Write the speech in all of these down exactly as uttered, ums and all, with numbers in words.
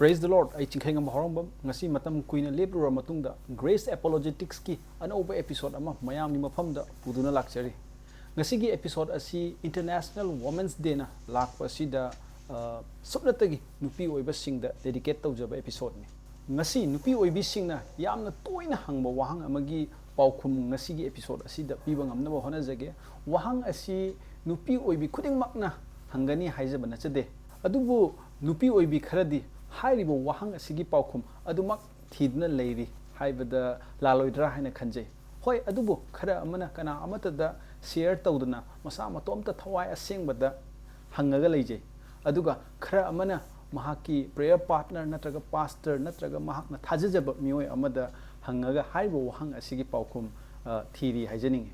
Praise the Lord. ꯑꯩ ꯆꯤꯡꯈꯩꯉꯝꯕ ꯍꯧꯔꯝꯕꯝ꯫ ꯉꯁꯤ ꯃꯇꯝ ꯀꯨꯏꯅ ꯂꯦꯞꯂꯨꯔꯕ ꯃꯇꯨꯡꯗ Grace Apologeticsꯀꯤ ꯑꯅꯧꯕ episode ꯑꯃ ꯃꯌꯥꯝꯒꯤ ꯃꯐꯝꯗ ꯄꯨꯗꯨꯅ ꯂꯥꯛꯆꯔꯤ꯫ ꯉꯁꯤꯒꯤ episode ꯑꯁꯤ International Women's Dayꯅ ꯂꯥꯛꯄ ꯑꯁꯤꯗ, ꯑ, ꯁꯨꯞꯅꯇꯒꯤ ꯅꯨꯄꯤ ꯑꯣꯏꯕꯁꯤꯡꯗ dedicate ꯇꯧꯖꯕ episodeꯅꯤ꯫ ꯉꯁꯤ ꯅꯨꯄꯤ ꯑꯣꯏꯕꯤꯁꯤꯡꯅ ꯌꯥꯝꯅ ꯇꯣꯏꯅ ꯍꯪꯕ ꯋꯥꯍꯪ ꯑꯃꯒꯤ ꯄꯥꯎꯈꯨꯝ ꯉꯁꯤꯒꯤ episode ꯑꯁꯤꯗ ꯄꯤꯕ ꯉꯝꯅꯕ ꯍꯣꯠꯅꯖꯒꯦ꯫ ꯋꯥꯍꯪ ꯑꯁꯤ ꯅꯨꯄꯤ ꯑꯣꯏꯕꯤ ꯈꯨꯗꯤꯡꯃꯛꯅ ꯍꯪꯒꯅꯤ ꯍꯥꯏꯖꯕ ꯅꯠꯆꯗꯦ꯫ ꯑꯗꯨꯕꯨ ꯅꯨꯄꯤ ꯑꯣꯏꯕꯤ ꯈꯔꯗꯤ ꯍꯥꯏꯔꯤꯕ ꯋꯥꯍꯪ ꯑꯁꯤꯒꯤ ꯄꯥꯎꯈꯨꯝ ꯑꯗꯨꯃꯛ ꯊꯤꯗꯨꯅ ꯂꯩꯔꯤ ꯍꯥꯏꯕꯗ ꯂꯥꯜꯂꯣꯏꯗ꯭ꯔꯥ ꯍꯥꯏꯅ ꯈꯟꯖꯩ꯫ ꯍꯣꯏ, ꯑꯗꯨꯕꯨ ꯈꯔ ꯑꯃꯅ ꯀꯅꯥ ꯑꯃꯠꯇꯗ share ꯇꯧꯗꯅ ꯃꯁꯥ ꯃꯇꯣꯝꯇ ꯊꯋꯥꯏ ꯑꯁꯦꯡꯕꯗ ꯍꯪꯉꯒ ꯂꯩꯖꯩ꯫ ꯑꯗꯨꯒ ꯈꯔ ꯑꯃꯅ ꯃꯍꯥꯛꯀꯤ prayer partner ꯅꯠꯇ꯭ꯔꯒ pastor ꯅꯠꯇ꯭ꯔꯒ ꯃꯍꯥꯛꯅ ꯊꯥꯖꯖꯕ ꯃꯤꯑꯣꯏ ꯑꯃꯗ ꯍꯪꯉꯒ ꯍꯥꯏꯔꯤꯕ ꯋꯥꯍꯪ ꯑꯁꯤꯒꯤ ꯄꯥꯎꯈꯨꯝ, ꯑ, ꯊꯤꯔꯤ ꯍꯥꯏꯖꯅꯤꯡꯏ꯫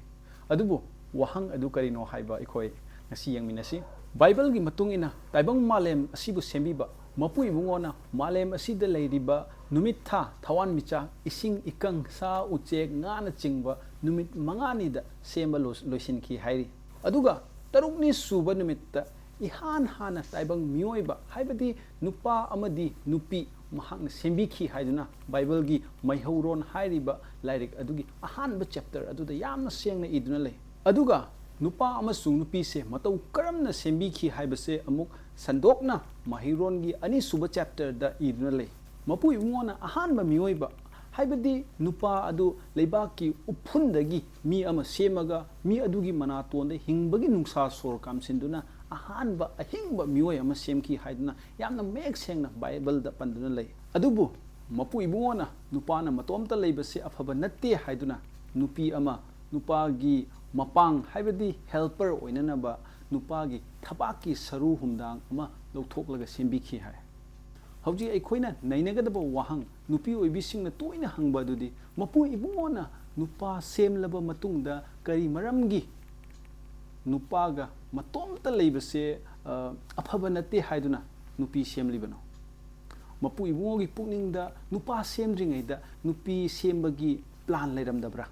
ꯑꯗꯨꯕꯨ ꯋꯥꯍꯪ ꯑꯗꯨ ꯀꯔꯤꯅꯣ ꯍꯥꯏꯕ ꯑꯩꯈꯣꯏ ꯉꯁꯤ ꯌꯦꯡꯃꯤꯟꯅꯁꯤ꯫ ꯕꯥꯏꯕꯜꯒꯤ ꯃꯇꯨꯡ ꯏꯟꯅ ꯇꯥꯏꯕꯪ ꯃꯥꯂꯦꯝ ꯑꯁꯤꯕꯨ ꯁꯦꯝꯕꯤꯕ ꯃꯄꯨ ꯏꯕꯨꯡꯉꯣꯅ ꯃꯥꯂꯦꯝ ꯑꯁꯤꯗ ꯂꯩꯔꯤꯕ ꯅꯨꯃꯤꯠ, ꯊꯥ, ꯊꯋꯥꯟꯃꯤꯆꯥꯛ, ꯏꯁꯤꯡ ꯏꯀꯪ, ꯁꯥ ꯎꯆꯦꯛ, ꯉꯥꯅꯆꯤꯡꯕ ꯅꯨꯃꯤꯠ ꯃꯉꯥꯅꯤꯗ ꯁꯦꯝꯕ ꯂꯣꯏ-, ꯂꯣꯏꯁꯤꯟꯈꯤ ꯍꯥꯏꯔꯤ꯫ ꯑꯗꯨꯒ ꯇꯔꯨꯛꯅꯤ ꯁꯨꯕ ꯅꯨꯃꯤꯠꯇ ꯏꯍꯥꯟ ꯍꯥꯟꯅ ꯇꯥꯏꯕꯪ ꯃꯤꯑꯣꯏꯕ, ꯍꯥꯏꯕꯗꯤ ꯅꯨꯄꯥ ꯑꯃꯗꯤ ꯅꯨꯄꯤ, ꯃꯍꯥꯛꯅ ꯁꯦꯝꯕꯤꯈꯤ ꯍꯥꯏꯗꯨꯅ ꯕꯥꯏꯕꯜꯒꯤ ꯃꯩꯍꯧꯔꯣꯟ ꯍꯥꯏꯔꯤꯕ ꯂꯥꯏꯔꯤꯛ ꯑꯗꯨꯒꯤ ꯑꯍꯥꯟꯕ chapter ꯑꯗꯨꯗ ꯌꯥꯝꯅ ꯁꯦꯡꯅ ꯏꯗꯨꯅ ꯂꯩ꯫ ꯑꯗꯨꯒ ꯅꯨꯄꯥ ꯑꯃꯁꯨꯡ ꯅꯨꯄꯤꯁꯦ ꯃꯇꯧ ꯀꯔꯝꯅ ꯁꯦꯝꯕꯤꯈꯤ ꯍꯥꯏꯕꯁꯦ ꯑꯃꯨꯛ ꯁꯟꯗꯣꯛꯅ ꯃꯍꯩꯔꯣꯟꯒꯤ ꯑꯅꯤꯁꯨꯕ chapterꯗ ꯏꯗꯨꯅ ꯂꯩ꯫ ꯃꯄꯨ ꯏꯕꯨꯡꯉꯣꯅ ꯑꯍꯥꯟꯕ ꯃꯤꯑꯣꯏꯕ, ꯍꯥꯏꯕꯗꯤ ꯅꯨꯄꯥ ꯑꯗꯨ ꯂꯩꯕꯥꯛꯀꯤ ꯎꯐꯨꯟꯗꯒꯤ ꯃꯤ ꯑꯃ ꯁꯦꯝꯃꯒ ꯃꯤ ꯑꯗꯨꯒꯤ ꯃꯅꯥꯇꯣꯟꯗ ꯍꯤꯡꯕꯒꯤ ꯅꯨꯡꯁꯥ ꯁꯣꯔ ꯀꯥꯝꯁꯤꯟꯗꯨꯅ ꯑꯍꯥꯟꯕ ꯑꯍꯤꯡꯕ ꯃꯤꯑꯣꯏ ꯑꯃ ꯁꯦꯝꯈꯤ ꯍꯥꯏꯗꯨꯅ ꯌꯥꯝꯅ ꯃꯌꯦꯛ ꯁꯦꯡꯅ ꯕꯥꯏꯕꯜꯗ ꯄꯟꯗꯨꯅ ꯂꯩ꯫ ꯑꯗꯨꯕꯨ ꯃꯄꯨ ꯏꯕꯨꯡꯉꯣꯅ ꯅꯨꯄꯥꯅ ꯃꯇꯣꯝꯇ ꯂꯩꯕꯁꯦ ꯑꯐꯕ ꯅꯠꯇꯦ ꯍꯥꯏꯗꯨꯅ ꯅꯨꯄꯤ ꯑꯃ, ꯅꯨꯄꯥꯒꯤ ꯃꯄꯥꯡ, ꯍꯥꯏꯕꯗꯤ helper ꯑꯣꯏꯅꯅꯕ ꯅꯨꯄꯥꯒꯤ ꯊꯕꯥꯛꯀꯤ ꯁꯔꯨ ꯍꯨꯝꯗꯥꯡ ꯑꯃ ꯂꯧꯊꯣꯛꯂꯒ ꯁꯦꯝꯕꯤꯈꯤ ꯍꯥꯏ꯫ ꯍꯧꯖꯤꯛ ꯑꯩꯈꯣꯏꯅ ꯅꯩꯅꯒꯗꯕ ꯋꯥꯍꯪ, ꯅꯨꯄꯤ ꯑꯣꯏꯕꯤꯁꯤꯡꯅ ꯇꯣꯏꯅ ꯍꯪꯕ ꯑꯗꯨꯗꯤ, ꯃꯄꯨ ꯏꯕꯨꯡꯉꯣꯅ ꯅꯨꯄꯥ ꯁꯦꯝꯂꯕ ꯃꯇꯨꯡꯗ ꯀꯔꯤ ꯃꯔꯝꯒꯤ ꯅꯨꯄꯥꯒ ꯃꯇꯣꯝꯇ ꯂꯩꯕꯁꯦ, ꯑ, ꯑꯐꯕ ꯅꯠꯇꯦ ꯍꯥꯏꯗꯨꯅ ꯅꯨꯄꯤ ꯁꯦꯝꯂꯤꯕꯅꯣ? ꯃꯄꯨ ꯏꯕꯨꯡꯉꯣꯒꯤ ꯄꯨꯛꯅꯤꯡꯗ ꯅꯨꯄꯥ ꯁꯦꯝꯗ꯭ꯔꯤꯉꯩꯗ ꯅꯨꯄꯤ ꯁꯦꯝꯕꯒꯤ plan ꯂꯩꯔꯝꯗꯕ꯭ꯔꯥ?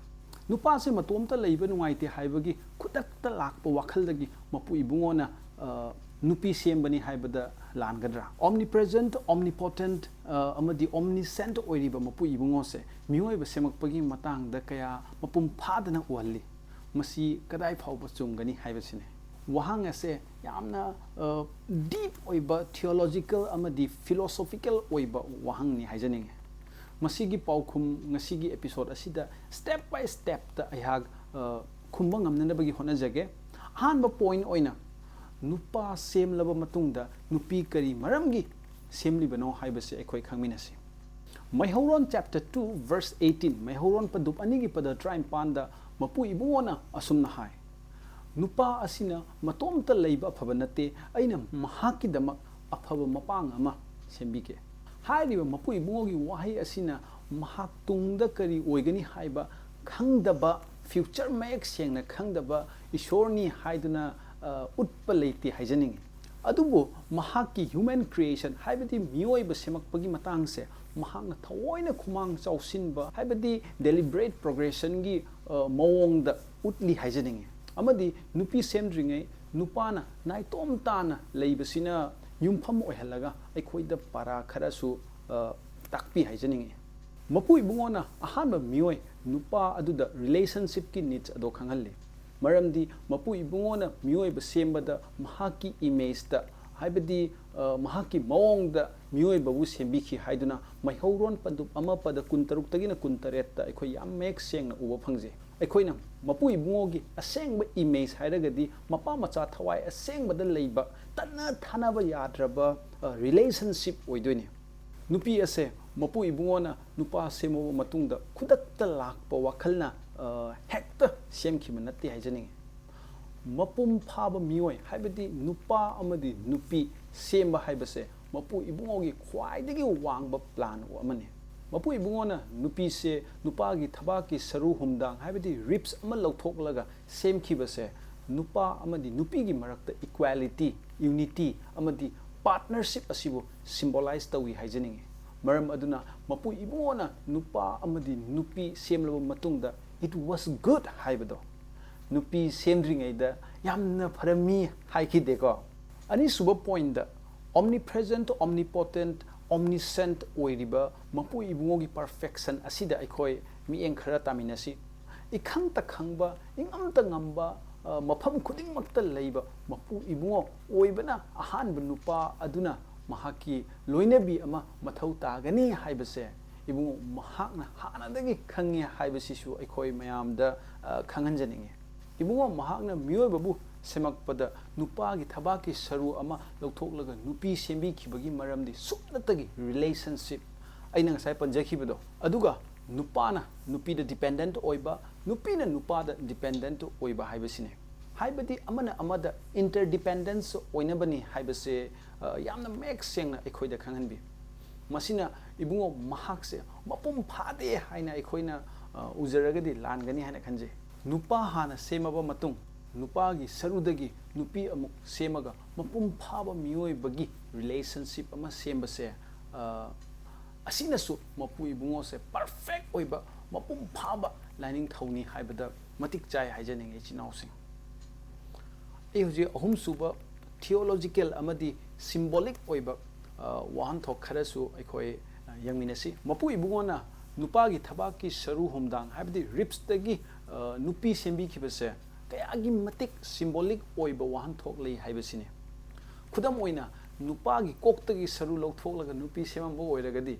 ꯅꯨꯄꯥꯁꯦ ꯃꯇꯣꯝꯇ ꯂꯩꯕ ꯅꯨꯡꯉꯥꯏꯇꯦ ꯍꯥꯏꯕꯒꯤ ꯈꯨꯗꯛꯇ ꯂꯥꯛꯄ ꯋꯥꯈꯜꯗꯒꯤ ꯃꯄꯨ ꯏꯕꯨꯡꯉꯣꯅ, ꯑ, ꯅꯨꯄꯤ ꯁꯦꯝꯕꯅꯤ ꯍꯥꯏꯕꯗ ꯂꯥꯟꯒꯗ꯭ꯔꯥ? Omnipresent, omnipotent, ꯑ, ꯑꯃꯗꯤ omniscient ꯑꯣꯏꯔꯤꯕ ꯃꯄꯨ ꯏꯕꯨꯡꯉꯣꯁꯦ ꯃꯤꯑꯣꯏꯕ ꯁꯦꯝꯃꯛꯄꯒꯤ ꯃꯇꯥꯡꯗ ꯀꯌꯥ ꯃꯄꯨꯡ ꯐꯥꯗꯅ ꯎꯍꯜꯂꯤ꯫ ꯃꯁꯤ ꯀꯗꯥꯏ ꯐꯥꯎꯕ ꯆꯨꯝꯒꯅꯤ ꯍꯥꯏꯕꯁꯤꯅꯤ꯫ ꯋꯥꯍꯪ ꯑꯁꯦ ꯌꯥꯝꯅ, ꯑ, deep ꯑꯣꯏꯕ theological ꯑꯃꯗꯤ philosophical ꯑꯣꯏꯕ ꯋꯥꯍꯪꯅꯤ ꯍꯥꯏꯖꯅꯤꯡꯉꯤ꯫ ꯃꯁꯤꯒꯤ ꯄꯥꯎꯈꯨꯝ ꯉꯁꯤꯒꯤ episode ꯑꯁꯤꯗ step by stepꯇ ꯑꯩꯍꯥꯛ, ꯑ, ꯈꯨꯝꯕ ꯉꯝꯅꯅꯕꯒꯤ ꯍꯣꯠꯅꯖꯒꯦ꯫ ꯑꯍꯥꯟꯕ point ꯑꯣꯏꯅ, ꯅꯨꯄꯥ ꯁꯦꯝꯂꯕ ꯃꯇꯨꯡꯗ ꯅꯨꯄꯤ ꯀꯔꯤ ꯃꯔꯝꯒꯤ ꯁꯦꯝꯂꯤꯕꯅꯣ ꯍꯥꯏꯕꯁꯤ ꯑꯩꯈꯣꯏ ꯈꯪꯃꯤꯟꯅꯁꯤ꯫ ꯃꯩꯍꯧꯔꯣꯟ chapter two verse eighteen, ꯃꯩꯍꯧꯔꯣꯟ ꯄꯗꯨꯞ ꯑꯅꯤꯒꯤ ꯄꯗ ꯇꯔꯥꯅꯤꯄꯥꯟꯗ ꯃꯄꯨ ꯏꯕꯨꯡꯉꯣꯅ ꯑꯁꯨꯝꯅ ꯍꯥꯏ, "ꯅꯨꯄꯥ ꯑꯁꯤꯅ ꯃꯇꯣꯝꯇ ꯂꯩꯕ ꯑꯐꯕ ꯅꯠꯇꯦ, ꯑꯩꯅ ꯃꯍꯥꯛꯀꯤꯗꯃꯛ ꯑꯐꯕ ꯃꯄꯥꯡ ꯑꯃ ꯁꯦꯝꯕꯤꯒꯦ"꯫ ꯍꯥꯏꯔꯤꯕ ꯃꯄꯨ ꯏꯕꯨꯡꯉꯣꯒꯤ ꯋꯥꯍꯩ ꯑꯁꯤꯅ ꯃꯍꯥꯛ ꯇꯨꯡꯗ ꯀꯔꯤ ꯑꯣꯏꯒꯅꯤ ꯍꯥꯏꯕ ꯈꯪꯗꯕ, future ꯃꯌꯦꯛ ꯁꯦꯡꯅ ꯈꯪꯗꯕ ꯏꯁꯣꯔꯅꯤ ꯍꯥꯏꯗꯨꯅ, ꯑ, ꯎꯠꯄ ꯂꯩꯇꯦ ꯍꯥꯏꯖꯅꯤꯡꯉꯤ꯫ ꯑꯗꯨꯕꯨ ꯃꯍꯥꯛꯀꯤ human creation, ꯍꯥꯏꯕꯗꯤ ꯃꯤꯑꯣꯏꯕ ꯁꯦꯝꯃꯛꯄꯒꯤ ꯃꯇꯥꯡꯁꯦ ꯃꯍꯥꯛꯅ ꯊꯑꯣꯏꯅ ꯈꯨꯃꯥꯡ ꯆꯥꯎꯁꯤꯟꯕ, ꯍꯥꯏꯕꯗꯤ deliberate progressionꯒꯤ, ꯑ, ꯃꯑꯣꯡꯗ ꯎꯠꯂꯤ ꯍꯥꯏꯖꯅꯤꯡꯉꯤ꯫ ꯑꯃꯗꯤ ꯅꯨꯄꯤ ꯁꯦꯝꯗ꯭ꯔꯤꯉꯩ ꯅꯨꯄꯥꯅ ꯅꯥꯏꯇꯣꯝ ꯇꯥꯅ ꯂꯩꯕꯁꯤꯅ ꯌꯨꯝꯐꯝ ꯑꯣꯏꯍꯜꯂꯒ ꯑꯩꯈꯣꯏꯗ ꯄꯥꯔꯥ ꯈꯔꯁꯨ, ꯑ, ꯇꯥꯛꯄꯤ ꯍꯥꯏꯖꯅꯤꯡꯉꯤ꯫ ꯃꯄꯨ ꯏꯕꯨꯡꯉꯣꯅ ꯑꯍꯥꯟꯕ ꯃꯤꯑꯣꯏ ꯅꯨꯄꯥ ꯑꯗꯨꯗ relationshipꯀꯤ needs ꯑꯗꯣ ꯈꯪꯍꯜꯂꯤ꯫ ꯃꯔꯝꯗꯤ ꯃꯄꯨ ꯏꯕꯨꯡꯉꯣꯅ ꯃꯤꯑꯣꯏꯕ ꯁꯦꯝꯕꯗ ꯃꯍꯥꯛꯀꯤ imageꯇ, ꯍꯥꯏꯕꯗꯤ, ꯑ, ꯃꯍꯥꯛꯀꯤ ꯃꯑꯣꯡꯗ ꯃꯤꯑꯣꯏꯕꯕꯨ ꯁꯦꯝꯕꯤꯈꯤ ꯍꯥꯏꯗꯨꯅ ꯃꯩꯍꯧꯔꯣꯟ ꯄꯟꯗꯨꯞ ꯑꯃ ꯄꯗ ꯀꯨꯟꯇꯔꯨꯛꯇꯒꯤꯅ ꯀꯨꯟꯇꯔꯦꯠꯇ ꯑꯩꯈꯣꯏ ꯌꯥꯝ ꯃꯌꯦꯛ ꯁꯦꯡꯅ ꯎꯕ ꯐꯪꯖꯩ꯫ ꯑꯩꯈꯣꯏꯅ ꯃꯄꯨ ꯏꯕꯨꯡꯉꯣꯒꯤ ꯑꯁꯦꯡꯕ image ꯍꯥꯏꯔꯒꯗꯤ ꯃꯄꯥ ꯃꯆꯥ ꯊꯋꯥꯏ ꯑꯁꯦꯡꯕꯗ ꯂꯩꯕ, ꯇꯠꯅ ꯊꯥꯅꯕ ꯌꯥꯗ꯭ꯔꯕ, ꯑ, relationship ꯑꯣꯏꯗꯣꯏꯅꯤ꯫ ꯅꯨꯄꯤ ꯑꯁꯦ ꯃꯄꯨ ꯏꯕꯨꯡꯉꯣꯅ ꯅꯨꯄꯥ ꯁꯦꯝꯃꯕ ꯃꯇꯨꯡꯗ ꯈꯨꯗꯛꯇ ꯂꯥꯛꯄ ꯋꯥꯈꯜꯅ, ꯑ, ꯍꯦꯛꯇ ꯁꯦꯝꯈꯤꯕ ꯅꯠꯇꯦ ꯍꯥꯏꯖꯅꯤꯡꯉꯤ꯫ ꯃꯄꯨꯡ ꯐꯥꯕ ꯃꯤꯑꯣꯏ, ꯍꯥꯏꯕꯗꯤ ꯅꯨꯄꯥ ꯑꯃꯗꯤ ꯅꯨꯄꯤ ꯁꯦꯝꯕ ꯍꯥꯏꯕꯁꯦ ꯃꯄꯨ ꯏꯕꯨꯡꯉꯣꯒꯤ ꯈ꯭ꯋꯥꯏꯗꯒꯤ ꯋꯥꯡꯕ plan ꯑꯃꯅꯤ꯫ ꯃꯄꯨ ꯏꯕꯨꯡꯉꯣꯅ ꯅꯨꯄꯤꯁꯦ ꯅꯨꯄꯥꯒꯤ ꯊꯕꯥꯛꯀꯤ ꯁꯔꯨ ꯍꯨꯝꯗꯥꯡ, ꯍꯥꯏꯕꯗꯤ ribs ꯑꯃ ꯂꯧꯊꯣꯛꯂꯒ ꯁꯦꯝꯈꯤꯕꯁꯦ ꯅꯨꯄꯥ ꯑꯃꯗꯤ ꯅꯨꯄꯤꯒꯤ ꯃꯔꯛꯇ equality, unity ꯑꯃꯗꯤ partnership ꯑꯁꯤꯕꯨ symbolize ꯇꯧꯏ ꯍꯥꯏꯖꯅꯤꯡꯉꯤ꯫ ꯃꯔꯝ ꯑꯗꯨꯅ ꯃꯄꯨ ꯏꯕꯨꯡꯉꯣꯅ ꯅꯨꯄꯥ ꯑꯃꯗꯤ ꯅꯨꯄꯤ ꯁꯦꯝꯂꯕ ꯃꯇꯨꯡꯗ "It was good" ꯍꯥꯏꯕꯗꯣ, ꯅꯨꯄꯤ ꯁꯦꯝꯗ꯭ꯔꯤꯉꯩꯗ "ꯌꯥꯝꯅ ꯐꯔꯝꯃꯤ" ꯍꯥꯏꯈꯤꯗꯦꯀꯣ꯫ ꯑꯅꯤꯁꯨꯕ ꯄꯣꯏꯟꯗ, omnipresent, omnipotent, omniscient ꯑꯣꯏꯔꯤꯕ ꯃꯄꯨ ꯏꯕꯨꯡꯉꯣꯒꯤ ꯄꯔꯐꯦꯛꯁꯟ ꯑꯁꯤꯗ ꯑꯩꯈꯣꯏ ꯃꯤꯠꯌꯦꯡ ꯈꯔ ꯇꯥꯃꯤꯟꯅꯁꯤ꯫ ꯏꯈꯪꯇ ꯈꯪꯕ, ꯏꯉꯝꯇ ꯉꯝꯕ, ꯑ, ꯃꯐꯝ ꯈꯨꯗꯤꯡꯃꯛꯇ ꯂꯩꯕ ꯃꯄꯨ ꯏꯕꯨꯡꯉꯣ ꯑꯣꯏꯕꯅ ꯑꯍꯥꯟꯕ ꯅꯨꯄꯥ ꯑꯗꯨꯅ ꯃꯍꯥꯛꯀꯤ ꯂꯣꯏꯅꯕꯤ ꯑꯃ ꯃꯊꯧ ꯇꯥꯒꯅꯤ ꯍꯥꯏꯕꯁꯦ ꯏꯕꯨꯡꯉꯣ ꯃꯍꯥꯛꯅ ꯍꯥꯟꯅꯗꯒꯤ ꯈꯪꯉꯤ ꯍꯥꯏꯕꯁꯤꯁꯨ ꯑꯩꯈꯣꯏ ꯃꯌꯥꯝꯗ, ꯑ, ꯈꯪꯍꯟꯖꯅꯤꯡꯉꯤ꯫ ꯏꯕꯨꯡꯉꯣ ꯃꯍꯥꯛꯅ ꯃꯤꯑꯣꯏꯕꯕꯨ ꯁꯦꯝꯃꯛꯄꯗ ꯅꯨꯄꯥꯒꯤ ꯊꯕꯥꯛꯀꯤ ꯁꯔꯨ ꯑꯃ ꯂꯧꯊꯣꯛꯂꯒ ꯅꯨꯄꯤ ꯁꯦꯝꯕꯤꯈꯤꯕꯒꯤ ꯃꯔꯝꯗꯤ ꯁꯨꯞꯅꯇꯒꯤ ꯔꯤꯂꯦꯁꯟꯁꯤꯞ, ꯑꯩꯅ ꯉꯁꯥꯏ ꯄꯟꯖꯈꯤꯕꯗꯣ, ꯑꯗꯨꯒ ꯅꯨꯄꯥꯅ ꯅꯨꯄꯤꯗ ꯗꯤꯄꯦꯟꯗꯦꯟꯠ ꯑꯣꯏꯕ, ꯅꯨꯄꯤꯅ ꯅꯨꯄꯥꯗ ꯗꯤꯄꯦꯟꯗꯦꯟꯠ ꯑꯣꯏꯕ ꯍꯥꯏꯕꯁꯤꯅꯦ꯫ ꯍꯥꯏꯕꯗꯤ ꯑꯃꯅ ꯑꯃꯗ ꯏꯟꯇꯔꯗꯤꯄꯦꯟꯗꯦꯟꯁ ꯑꯣꯏꯅꯕꯅꯤ ꯍꯥꯏꯕꯁꯦ, ꯑ, ꯌꯥꯝꯅ ꯃꯌꯦꯛ ꯁꯦꯡꯅ ꯑꯩꯈꯣꯏꯗ ꯈꯪꯍꯟꯕꯤ꯫ ꯃꯁꯤꯅ ꯏꯕꯨꯡꯉꯣ ꯃꯍꯥꯛꯁꯦ ꯃꯄꯨꯡ ꯐꯥꯗꯦ ꯍꯥꯏꯅ ꯑꯩꯈꯣꯏꯅ, ꯑ, ꯎꯖꯔꯒꯗꯤ ꯂꯥꯟꯒꯅꯤ ꯍꯥꯏꯅ ꯈꯟꯖꯩ꯫ ꯅꯨꯄꯥ ꯍꯥꯟꯅ ꯁꯦꯝꯃꯕ ꯃꯇꯨꯡ, ꯅꯨꯄꯥꯒꯤ ꯁꯔꯨꯗꯒꯤ ꯅꯨꯄꯤ ꯑꯃꯨꯛ ꯁꯦꯝꯃꯒ ꯃꯄꯨꯡ ꯐꯥꯕ ꯃꯤꯑꯣꯏꯕꯒꯤ ꯔꯤꯂꯦꯁꯟꯁꯤꯞ ꯑꯃ ꯁꯦꯝꯕꯁꯦ, ꯑ, ꯑꯁꯤꯅꯁꯨ ꯃꯄꯨ ꯏꯕꯨꯡꯉꯣꯁꯦ ꯄꯔꯐꯦꯛ ꯑꯣꯏꯕ, ꯃꯄꯨꯡ ꯐꯥꯕ ꯂꯥꯏꯅꯤꯡꯊꯧꯅꯤ ꯍꯥꯏꯕꯗ ꯃꯇꯤꯛ ꯆꯥꯏ ꯍꯥꯏꯖꯅꯤꯡꯉꯤ, ꯏꯆꯤꯟ ꯏꯅꯥꯎꯁꯤꯡ꯫ ꯑꯩ ꯍꯧꯖꯤꯛ ꯑꯍꯨꯝꯁꯨꯕ ꯊꯤꯑꯣꯂꯣꯖꯤꯀꯦꯜ ꯑꯃꯗꯤ ꯁꯤꯝꯕꯣꯂꯤꯛ ꯑꯣꯏꯕ, ꯑ, ꯋꯥꯍꯟꯊꯣꯛ ꯈꯔꯁꯨ ꯑꯩꯈꯣꯏ, ꯑ, ꯌꯦꯡꯃꯤꯟꯅꯁꯤ꯫ ꯃꯄꯨ ꯏꯕꯨꯡꯉꯣꯅ ꯅꯨꯄꯥꯒꯤ ꯊꯕꯥꯛꯀꯤ ꯁꯔꯨ ꯍꯣꯝꯗꯥꯡ, ꯍꯥꯏꯕꯗꯤ ꯔꯤꯞꯁꯇꯒꯤ, ꯑ, ꯅꯨꯄꯤ ꯁꯦꯝꯕꯤꯈꯤꯕꯁꯦ ꯀꯌꯥꯒꯤ ꯃꯇꯤꯛ ꯁꯤꯝꯕꯣꯂꯤꯛ ꯑꯣꯏꯕ ꯋꯥꯍꯟꯊꯣꯛ ꯂꯩ ꯍꯥꯏꯕꯁꯤꯅꯤ꯫ ꯈꯨꯗꯝ ꯑꯣꯏꯅ, ꯅꯨꯄꯥꯒꯤ ꯀꯣꯛꯇꯒꯤ ꯁꯔꯨ ꯂꯧꯊꯣꯛꯂꯒ ꯅꯨꯄꯤ ꯁꯦꯝꯃꯝꯕ ꯑꯣꯏꯔꯒꯗꯤ,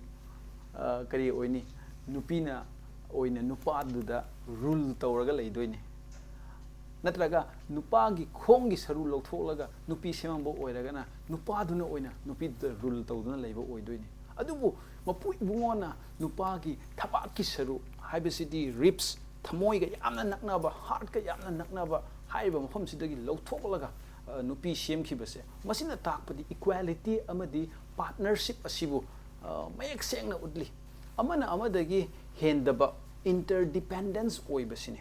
ꯑ, ꯀꯔꯤ ꯑꯣꯏꯅꯤ? ꯅꯨꯄꯤꯅ ꯑꯣꯏꯅ ꯅꯨꯄꯥꯗꯨꯗ ꯔꯨꯜ ꯇꯧꯔꯒ ꯂꯩꯗꯣꯏꯅꯤ꯫ ꯅꯠꯇ꯭ꯔꯒ ꯅꯨꯄꯥꯒꯤ ꯈꯣꯡꯒꯤ ꯁꯔꯨ ꯂꯧꯊꯣꯛꯂꯒ ꯅꯨꯄꯤ ꯁꯦꯝꯃꯝꯕ ꯑꯣꯏꯔꯒꯅ ꯅꯨꯄꯥꯗꯨꯅ ꯑꯣꯏꯅ ꯅꯨꯄꯤꯗꯨꯗ ꯔꯨꯜ ꯇꯧꯗꯨꯅ ꯂꯩꯕ ꯑꯣꯏꯗꯣꯏꯅꯤ꯫ ꯑꯗꯨꯕꯨ ꯃꯄꯨ ꯏꯕꯨꯡꯉꯣꯅ ꯅꯨꯄꯥꯒꯤ ꯊꯕꯥꯛꯀꯤ ꯁꯔꯨ, ꯍꯥꯏꯕꯁꯤꯗꯤ ꯔꯤꯞꯁ, ꯊꯃꯣꯏꯒ ꯌꯥꯝꯅ ꯅꯛꯅꯕ, ꯍꯥꯔꯠꯀ ꯌꯥꯝꯅ ꯅꯛꯅꯕ ꯍꯥꯏꯔꯤꯕ ꯃꯐꯝꯁꯤꯗꯒꯤ ꯂꯧꯊꯣꯛꯂꯒ, ꯑ, ꯅꯨꯄꯤ ꯁꯦꯝꯈꯤꯕꯁꯦ, ꯃꯁꯤꯅ ꯇꯥꯛꯄꯗꯤ ꯏꯀ꯭ꯋꯦꯂꯤꯇꯤ ꯑꯃꯗꯤ ꯄꯥꯔꯠꯅꯔꯁꯤꯞ ꯑꯁꯤꯕꯨ, ꯑ, ꯃꯌꯦꯛ ꯁꯦꯡꯅ ꯎꯠꯂꯤ꯫ ꯑꯃꯅ ꯑꯃꯗꯒꯤ ꯍꯦꯟꯗꯕ, ꯏꯟꯇꯔꯗꯤꯄꯦꯟꯗꯦꯟꯁ ꯑꯣꯏꯕꯁꯤꯅꯤ꯫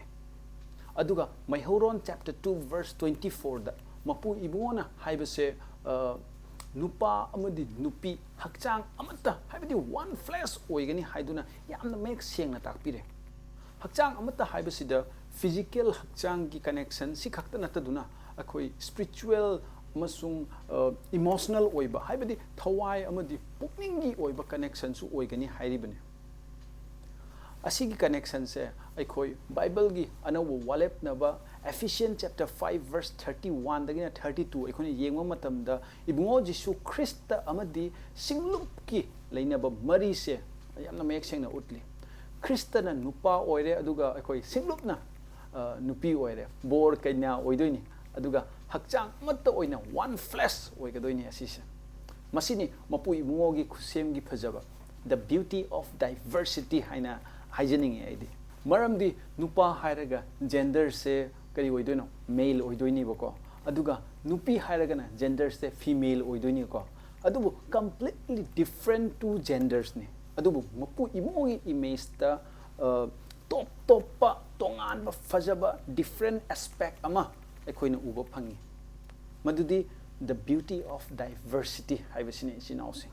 ꯑꯗꯨꯒ ꯃꯩꯍꯧꯔꯣꯟ chapter two verse twenty fourꯗ ꯃꯄꯨ ꯏꯕꯨꯡꯉꯣꯅ ꯍꯥꯏꯕꯁꯦ, ꯑ, ꯅꯨꯄꯥ ꯑꯃꯗꯤ ꯅꯨꯄꯤ ꯍꯛꯆꯥꯡ ꯑꯃꯠꯇ, ꯍꯥꯏꯕꯗꯤ ꯋꯥꯟ ꯐ꯭ꯂꯦꯁ ꯑꯣꯏꯒꯅꯤ ꯍꯥꯏꯗꯨꯅ ꯌꯥꯝꯅ ꯃꯌꯦꯛ ꯁꯦꯡꯅ ꯇꯥꯛꯄꯤꯔꯦ꯫ ꯍꯛꯆꯥꯡ ꯑꯃꯠꯇ ꯍꯥꯏꯕꯁꯤꯗ ꯐꯤꯖꯤꯀꯦꯜ ꯍꯛꯆꯥꯡꯒꯤ ꯀꯅꯦꯛꯁꯟ ꯁꯤ ꯈꯛꯇ ꯅꯠꯇꯗꯨꯅ ꯑꯩꯈꯣꯏ ꯁ꯭ꯄꯤꯔꯤꯆꯨꯋꯦꯜ ꯑꯃꯁꯨꯡ ꯏꯃꯣꯁꯅꯦꯜ ꯑꯣꯏꯕ, ꯍꯥꯏꯕꯗꯤ ꯊꯋꯥꯏ ꯑꯃꯗꯤ ꯄꯨꯛꯅꯤꯡꯒꯤ ꯑꯣꯏꯕ ꯀꯅꯦꯛꯁꯟꯁꯨ ꯑꯣꯏꯒꯅꯤ ꯍꯥꯏꯔꯤꯕꯅꯤ꯫ ꯑꯁꯤꯒꯤ ꯀꯅꯦꯛꯁꯟꯁꯦ ꯑꯩꯈꯣꯏ ꯕꯥꯏꯕꯜꯒꯤ ꯑꯅꯧꯕ ꯋꯥꯔꯦꯞꯅꯕ Ephesians chapter five verse thirty one ꯗꯒꯤꯅ thirty two ꯑꯩꯈꯣꯏꯅ ꯌꯦꯡꯕ ꯃꯇꯝꯗ, ꯏꯕꯨꯡꯉꯣ ꯖꯤꯁꯨ ꯈ꯭ꯔꯤꯁꯇ ꯑꯃꯗꯤ ꯁꯤꯡꯂꯨꯞꯀꯤ ꯂꯩꯅꯕ ꯃꯔꯤꯁꯦ ꯌꯥꯝꯅ ꯃꯌꯦꯛ ꯁꯦꯡꯅ ꯎꯠꯂꯤ꯫ ꯈ꯭ꯔꯤꯁꯇꯅ ꯅꯨꯄꯥ ꯑꯣꯏꯔꯦ, ꯑꯗꯨꯒ ꯑꯩꯈꯣꯏ ꯁꯤꯡꯂꯨꯞꯅ, ꯑ, ꯅꯨꯄꯤ ꯑꯣꯏꯔꯦ, ꯕꯣꯔ ꯀꯩꯅꯥ ꯑꯣꯏꯗꯣꯏꯅꯤ, ꯑꯗꯨꯒ ꯍꯛꯆꯥꯡ ꯑꯃꯠꯇ ꯑꯣꯏꯅ, one flesh ꯑꯣꯏꯒꯗꯣꯏꯅꯤ꯫ ꯑꯁꯤꯁꯦ, ꯃꯁꯤꯅꯤ ꯃꯄꯨ ꯏꯕꯨꯡꯉꯣꯒꯤ ꯈꯨꯠꯁꯦꯝꯒꯤ ꯐꯖꯕ, the beauty of diversity ꯍꯥꯏꯅ ꯍꯥꯏꯖꯅꯤꯡꯉꯤ ꯑꯩꯗꯤ꯫ ꯃꯔꯝꯗꯤ ꯅꯨꯄꯥ ꯍꯥꯏꯔꯒ ꯖꯦꯟꯗꯔꯁꯦ ꯀꯔꯤ ꯑꯣꯏꯗꯣꯏꯅꯣ? ꯃꯦꯜ ꯑꯣꯏꯗꯣꯏꯅꯦꯕꯀꯣ꯫ ꯑꯗꯨꯒ ꯅꯨꯄꯤ ꯍꯥꯏꯔꯒꯅ ꯖꯦꯟꯗꯔꯁꯦ ꯐꯤꯃꯦꯜ ꯑꯣꯏꯗꯣꯏꯅꯤꯀꯣ꯫ ꯑꯗꯨꯕꯨ completely different two gendersꯅꯤ꯫ ꯑꯗꯨꯕꯨ ꯃꯄꯨ ꯏꯕꯨꯡꯉꯣꯒꯤ ꯏꯃꯦꯖꯇ, ꯑ, ꯇꯣꯞ ꯇꯣꯞꯄ, ꯇꯣꯉꯥꯟꯕ, ꯐꯖꯕ, different aspect ꯑꯃ ꯑꯩꯈꯣꯏꯅ ꯎꯕ ꯐꯪꯉꯤ꯫ ꯃꯗꯨꯗꯤ the beauty of diversity ꯍꯥꯏꯕꯁꯤꯅꯤ, ꯏꯆꯤꯟ ꯏꯅꯥꯎꯁꯤꯡ꯫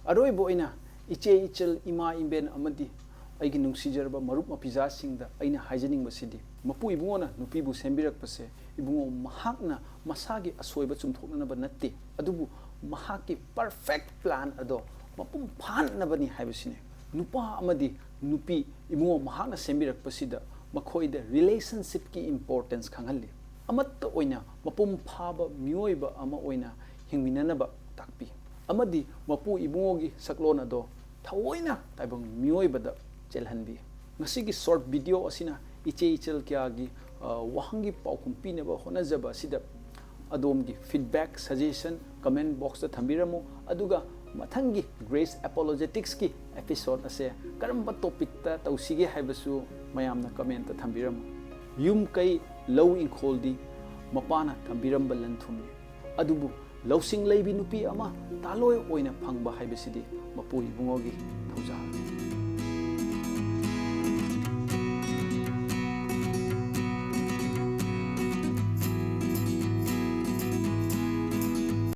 ꯑꯔꯣꯏꯕ ꯑꯣꯏꯅ, ꯏꯆꯦ ꯏꯆꯜ, ꯏꯃꯥ ꯏꯕꯦꯟ ꯑꯃꯗꯤ ꯑꯩꯒꯤ ꯅꯨꯡꯁꯤꯖꯔꯕ ꯃꯔꯨꯞ ꯃꯄꯤꯖꯥꯁꯤꯡꯗ ꯑꯩꯅ ꯍꯥꯏꯖꯅꯤꯡꯕꯁꯤꯗꯤ, ꯃꯄꯨ ꯏꯕꯨꯡꯉꯣꯅ ꯅꯨꯄꯤꯕꯨ ꯁꯦꯝꯕꯤꯔꯛꯄꯁꯦ, ꯏꯕꯨꯡꯉꯣ, ꯃꯍꯥꯛꯅ ꯃꯁꯥꯒꯤ ꯑꯁꯣꯏꯕ ꯆꯨꯝꯊꯣꯛꯅꯅꯕ ꯅꯠꯇꯦ, ꯑꯗꯨꯕꯨ ꯃꯍꯥꯛꯀꯤ perfect plan ꯑꯗꯣ ꯃꯄꯨꯡ ꯐꯥꯍꯟꯅꯕꯅꯤ ꯍꯥꯏꯕꯁꯤꯅꯤ꯫ ꯅꯨꯄꯥ ꯑꯃꯗꯤ ꯅꯨꯄꯤ ꯏꯕꯨꯡꯉꯣ ꯃꯍꯥꯛꯅ ꯁꯦꯝꯕꯤꯔꯛꯄꯁꯤꯗ ꯃꯈꯣꯏꯗ relationshipꯀꯤ importance ꯈꯪꯍꯜꯂꯤ꯫ ꯑꯃꯠꯇ ꯑꯣꯏꯅ ꯃꯄꯨꯡ ꯐꯥꯕ ꯃꯤꯑꯣꯏꯕ ꯑꯃ ꯑꯣꯏꯅ ꯍꯤꯡꯃꯤꯟꯅꯅꯕ ꯇꯥꯛꯄꯤ꯫ ꯑꯃꯗꯤ ꯃꯄꯨ ꯏꯕꯨꯡꯉꯣꯒꯤ ꯁꯛꯂꯣꯟ ꯑꯗꯣ ꯊꯑꯣꯏꯅ ꯇꯥꯏꯕꯪ ꯃꯤꯑꯣꯏꯕꯗ ꯆꯦꯜꯍꯟꯕꯤ꯫ ꯉꯁꯤꯒꯤ short video ꯑꯁꯤꯅ ꯏꯆꯦ ꯏꯆꯜ ꯀꯌꯥꯒꯤ, ꯑ, ꯋꯥꯍꯪꯒꯤ ꯄꯥꯎꯈꯨꯝ ꯄꯤꯅꯕ ꯍꯣꯠꯅꯖꯕ ꯑꯁꯤꯗ ꯑꯗꯣꯝꯒꯤ feedback, suggestion comment boxꯇ ꯊꯝꯕꯤꯔꯝꯃꯨ꯫ ꯑꯗꯨꯒ ꯃꯊꯪꯒꯤ Grace Apologeticsꯀꯤ episode ꯑꯁꯦ ꯀꯔꯝꯕ topicꯇ ꯇꯧꯁꯤꯒꯦ ꯍꯥꯏꯕꯁꯨ ꯃꯌꯥꯝꯅ commentꯇ ꯊꯝꯕꯤꯔꯝꯃꯨ꯫ ꯌꯨꯝ ꯀꯩ, ꯂꯧ ꯏꯪꯈꯣꯜꯗꯤ ꯃꯄꯥꯅ ꯊꯝꯕꯤꯔꯝꯕ ꯂꯟ ꯊꯨꯝꯅꯤ, ꯑꯗꯨꯕꯨ ꯂꯧꯁꯤꯡ ꯂꯩꯕꯤ ꯅꯨꯄꯤ ꯑꯃ ꯇꯥꯂꯣꯏ ꯑꯣꯏꯅ ꯐꯪꯕ ꯍꯥꯏꯕꯁꯤꯗꯤ ꯃꯄꯨ ꯏꯕꯨꯡꯉꯣꯒꯤ ꯊꯧꯖꯥꯜꯅꯤ꯫